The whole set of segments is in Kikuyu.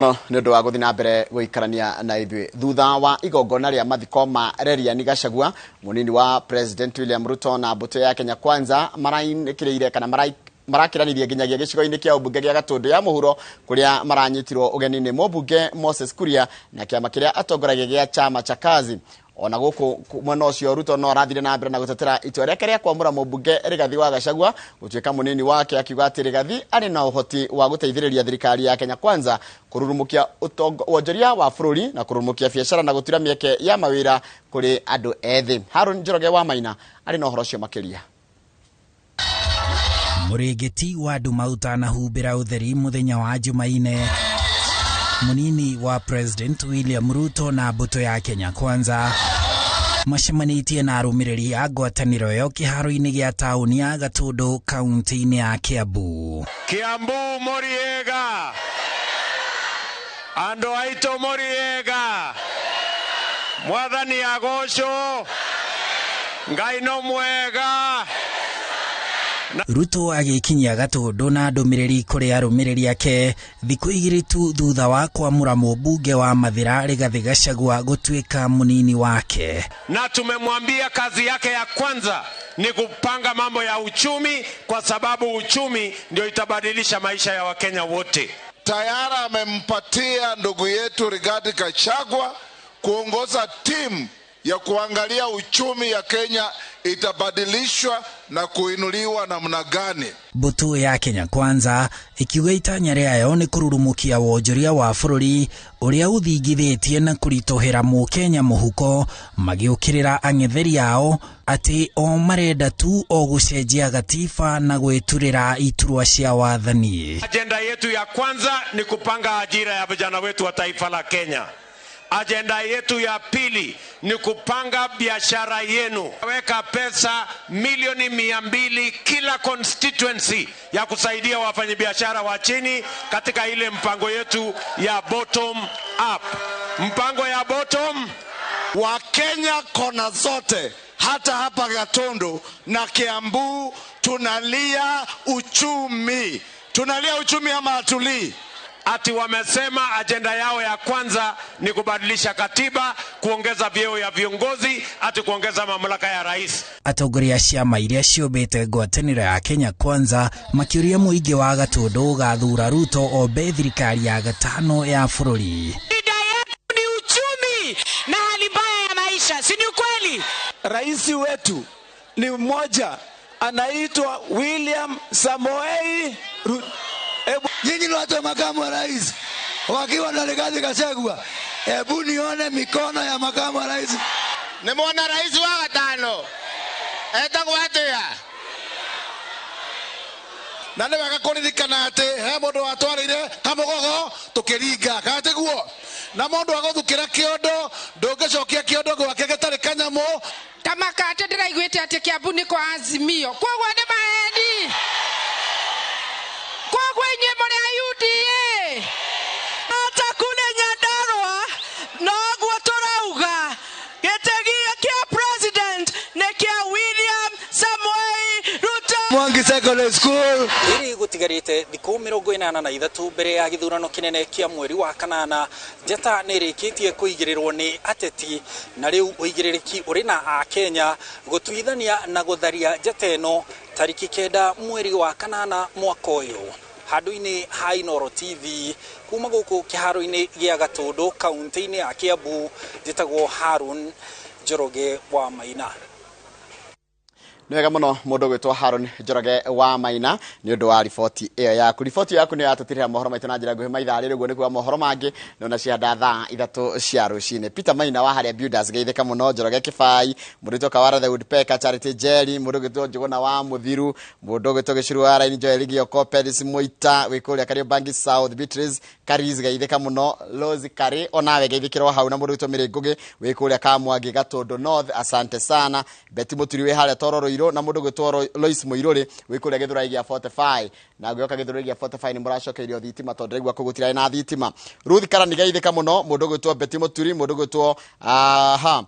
No nĩ ũndũ wa gũthiĩ na mbere gũikarania na ithuĩ. Thutha wa igongona rĩa mathiko ma Lerian Gachagua, mũnini wa President William Ruto na mbũtũ ya Kenya Kwanza marainĩkĩrĩire kana marakĩranirie nginyagia gĩcigo-inĩ kĩa ũmbunge gĩa Gatũndũ ya mũhuro, kũrĩa maranyitirwo ũgeni nĩ mũmbunge Moses Kuria na kĩama kĩrĩa atongoragia gĩa Chama cha Kazi. Ona gũkũ mwena ũcio, Ruto no arathire na mbere na gũtetera itua rĩake rĩa kwamũra mũmbunge Rigathi wa Gachagua gũtuĩka mũnini wake, akiuga atĩ Rigathi arĩ na ũhoti wa gũteithĩrĩria thirikari ya Kenya Kwanza kũrurumũkia wonjoria wa bũrũri na kũrurumũkia biacara na gũtura mĩeke ya mawĩra kũrĩ andũ ethĩ. Harun Njoroge wa Maina arĩ na ũhoro ũcio makĩria. Mũrĩngĩti wa nduma ũtanahumbĩra ũtheri mũthenya wa Jumaine, mũnini wa President William Ruto na mbũtũ ya Kenya Kwanza macemanĩtie na arũmĩrĩri a ngwatanĩro ĩyo kĩharo-inĩ gĩa taũni ya Gatũndũ, kaunti-inĩ ya Kiambu. Kiambu moriega, andũ aitũ moriega, Mwathani agocwo, Ngai no mwega. Ruto agĩkinyia Gatũndũ na ndũmĩrĩri kũrĩ arũmĩrĩri ake thikũ 2 tu thutha wa kwamũra mũmbunge wa Mathĩra Rigathĩ Gachagua gũtuĩka mũnini wake. Na tumemwambia kazi yake ya kwanza ni kupanga mambo ya uchumi, kwa sababu uchumi ndio itabadilisha maisha ya Wakenya wote. Tayari amempatia ndugu yetu Rigathi Gachagua kuongoza timu ya kuangalia uchumi ya Kenya itabadilishwa na kuinuliwa namna gani. Mbũtũ ya Kenya Kwanza ikiuga itanya rĩayo nĩ kũrurumũkia wonjoria wa bũrũri ũrĩa ũthingithĩtie na kũritũhĩra mũkenya mũhuko, magĩũkĩrĩra ang'etheri ao atĩ o marenda tu o gũcenjia gatiba na gwĩturĩra iturwa cia wathani. Ajenda yetu ya kwanza ni kupanga ajira ya vijana wetu wa taifa la Kenya. Ajenda yetu ya pili ni kupanga biashara yenu. Weka pesa milioni 200 kila constituency ya kusaidia wafanyabiashara wa chini katika ile mpango yetu ya bottom up. Mpango ya bottom. Wakenya kona zote, hata hapa Gatundu na Kiambu, tunalia uchumi. Tunalia uchumi ama hatulii? Ati wamesema ajenda yao ya kwanza ni kubadilisha katiba, kuongeza vyeo ya viongozi, ati kuongeza mamlaka ya rais. Atongoria a ciama iria ciũmbĩte ngwatanĩro ya Kenya Kwanza makĩũria mũingĩ wa Gatũndũ ũgathura Ruto ombe thirikari ya gatano ya bũrũri. Shida yetu ni uchumi na hali mbaya ya maisha, si ni ukweli? Rais wetu ni mmoja, anaitwa William Samoei Ruto. Nyinyi ni watu wa makamu wa rais wakiwa na Rigathi Gachagua, hebu nione mikono ya makamu wa rais. Nĩmuona rais wa gatano etagwo atĩa? Na nĩ wega kũririkana atĩ he mũndũ watwarĩire kamũgogo tũkĩringa, kana tiguo? Na mũndũ agũthukĩra kĩondo, ndũngĩcokia kĩondo gwake gĩtarĩ kanyamũ. Tamakate ndĩraiguĩte atĩ Kiambu nĩ kwa Azimio, koguo nĩ maheni, koguo inyuĩ mũrĩ a UDA. Hata kule Nyandarua noguo tũrauga gĩtĩ kĩa president nĩ kĩa William Samoei Ruto. Mwangi Secondary School. Rĩrĩ gũtigarĩte thikũ 83 mbere ya gĩthurano kĩnene kĩa mweri wa kanana, njata nĩ ĩrĩkĩtie kũigĩrĩrwo nĩ ateti, na rĩu ũigĩrĩrĩki ũrĩ na akenya gũtuithania na gũtharia njata ĩno tarĩki 9 mweri wa kanana mwaka ũyũ. Handũ-inĩ ha Inooro TV, kuma gũkũ kĩharo-inĩ gĩa Gatũndũ, kaunti-inĩ ya Kiambu, njĩtagwo Harun Njoroge wa Maina. Nĩ wega mũno mũndũ ũgwĩtwo Haron Njoroge wa Maina nĩ ũndũ wa riboti ĩyo yaku. Riboti ĩyo yaku nĩ yatũtirĩra mohoro maitũ na njĩra nguhĩ maithaa rĩrĩ. Ũguo nĩ kuga mohoro mangĩ nona cianda thaa 3 cia rũcinĩ. Peter Maina wa harĩa Builders, geithĩka mũno. Njoroge Kĩbai, mũndũ ũgwĩtwo Kawara the Woodpecker, Charity Jerry, mũndũ ũgwĩtwo Njũgũna wa Mũthiru, mũndũ ũgwĩtwo Gĩcuru wa Raini, Joel Gĩoko, Pedis Mũita wĩ kũrĩa Kariobangi South, Beatrice Karis, geithĩka mũno. Rose Kari, onawe geithĩkĩrwo hau, na mũndũ ũgwĩtwo Mĩrĩ Ngũgĩ wĩ kũrĩa Kamwangi Gatũndũ North, asante sana. Betty Mũturi wĩ harĩa Tororo Irũ, na mũndũ ũgwĩtwo Lois Mũirũrĩ wĩ kũrĩa Gĩthũrai gĩa 45, na ngwĩhoka Gĩthũrai gĩa 45 nĩ mũracokeirio thitima tondũ ndĩraigua kũu gũtirarĩ na thitima. Ruth Karani, geithĩka mũno. Mũndũ ũgwĩtwo Betty Mũturi, mũndũ ũgwĩtwo aha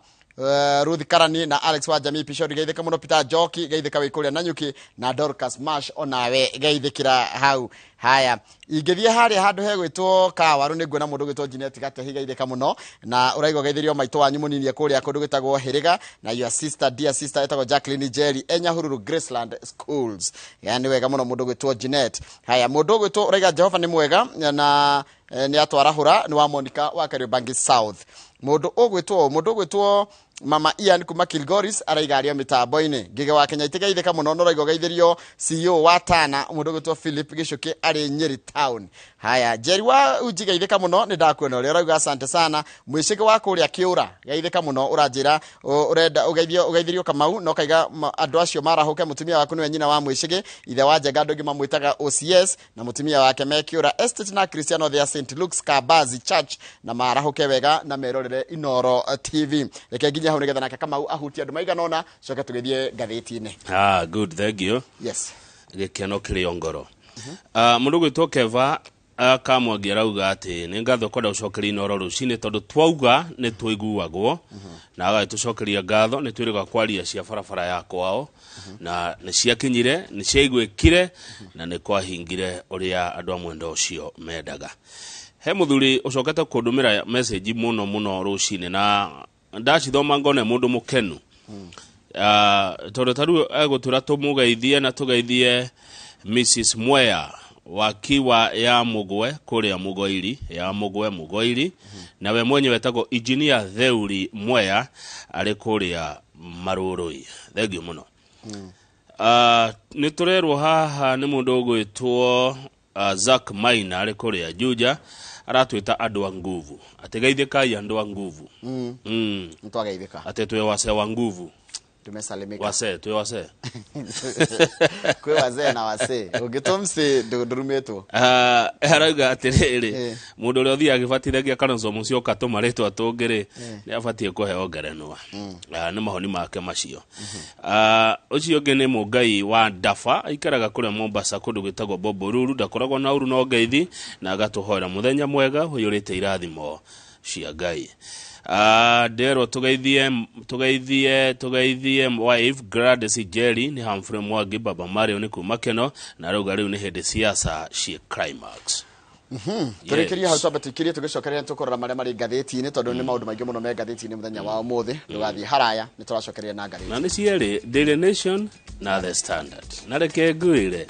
Ruth Karani na Alex wa Jamii Pishori, geithĩka mũno. Peter Njoki, geithĩka wĩ kũrĩa Nanyuki, na Dorcas Mash, onawe geithĩkĩra hau. Haya, ingĩthiĩ harĩa handũ hegwĩtwo Kawaru, nĩ nguona mũndũ ũgwĩtwo Junet Gatehi, geithĩka mũno, na ũraigua geithĩrio maitũ wanyu mũnini e kũrĩa kũndũ gwĩtagwo Hĩrĩga, na your sister, dear sister, etagwo Jacqueline Njeri e Nyahururu Graceland Schools. Ya, nĩ wega mũno mũndũ ũgwĩtwo Junet. Haya, mũndũ ũgwĩtwo ũraiga Jehova nĩ mwega na nĩ atwarahũra, nĩ wa Monica wa Kariobangi South. Mũndũ ũgwĩtwo Mama Ian kuma Kilgoris araiga arĩ o mĩtambo-inĩ. Ngige wa Kenya itigeithĩka mũno, no ũraiga ũgeithĩrio CEO wa Tana, mũndũ ũgwĩtwo Philip Gĩcũkĩ arĩ Nyeri Town. Haya, Jerry wa Uji, geithĩka mũno, nĩ ndakuona ũrĩa ũrauga, asante sana. Mwĩcĩgĩ wa kũrĩa Kĩũra, geithĩka mũno, ũranjĩra ũrenda ũgeithĩrio Kamau, no kaiga andũ acio marahũke. Mũtumia waku nĩwe nyina wa Mwĩcĩgĩ, ithe wa Njenga, andũ aingĩ mamwĩtaga OCS, na mũtumia wake me Kĩũra Estate, na Cristiano the St Luke's Kabazi Church, na marahũke wega na merorere Inoro TV. Reke nginya hau nĩgetha nake Kamau ahutie andũ maigana ũna, coke tũgĩthiĩ ngathĩti-inĩ. Ah, good, thank you. Yes. Gĩkeno kĩrĩ o ngoro. Ah, mũndũ gwĩtwo Keva Kamwangi arauga atĩ nĩ ngatho kwenda gũcokeria Inoro rũcinĩ, tondũ twauga nĩ tũiguagwo, na agagĩtũcokeria ngatho nĩ twĩrĩga kwaria cia barabara ya kwao, na nĩ ciakinyire, nĩ ciaiguĩkire, na nĩ kwahingire ũrĩa andũ a mwenda ũcio mendaga. He mũthuri ũcokete kũndũmĩra message mũno mũno rũcinĩ, na ndacithoma ngone mũndũ mũkenu. Tondũ ta rĩu egũtwĩra tũmũgeithie na tũgeithie Mrs Mwea wakiwa ya Mũgwe kũrĩa Mũgoiri, ya Mũgwe Mũgoiri, na we mwenyewe etagwo Engineer Theuri Mwea arĩ kũrĩa Marũrũi. Thengiũ mũno. Nĩ tũrerwo haha nĩ mũndũ ũgwĩtwo Zack Maina arĩ kũrĩa Juja, aratwĩta andũ a nguvu, atĩ geithĩkai andũ a nguvu. Nĩtwageithĩka. Atĩ twĩ wase wa nguvu. Tumesalimika. Wase, twĩ wase. Kwĩ wazee na wasee, ũngĩtwo msee ndũrumĩtwo. Ah, arauga atĩrĩrĩ, mũndũ ũrĩa ũthiaga agĩbatithagia Kalonzo Musyoka tũmarĩtwa tũngĩ-rĩ, nĩ abatiĩ kũheo ngerenwa. Ah, nĩ mahoni make macio. Ah, ũcio ũngĩ nĩ Mũngai wa Ndafa, aikaraga kũrĩa Mombasa kũndũ gwĩtagwo Bombolulu, ndakoragwo na ũru no ngeithi, na agatũhoera mũthenya mwega ũiyũrĩte irathimo cia Ngai. Ah, nderwo tũgeithie tũgeithie tũgeithie wife Gladys Jerry, nĩ Humphrey Mwangi Baba Mario nĩ kuma Keno, na arauga rĩu nĩ hĩndĩ siasa ciĩ climax. Tũrĩkĩrie hau, twambe tũikirie, tũgĩcokereria tũkũrora marĩa marĩ ngathĩti-inĩ, tondũ nĩ maũndũ maingĩ mũno me ngathĩti-inĩ mũthenya wa ũmũthĩ. Ndũgathiĩ haraya, nĩ tũracokereria na ngathĩti. Na nĩ cierĩ, Daily Nation na The Standard, na reke ngwĩre,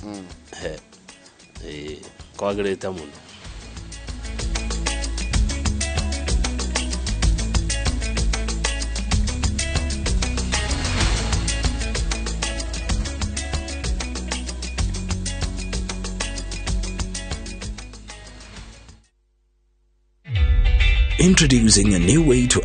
he, ĩ, kwagĩrĩte mũno. Introducing a new way to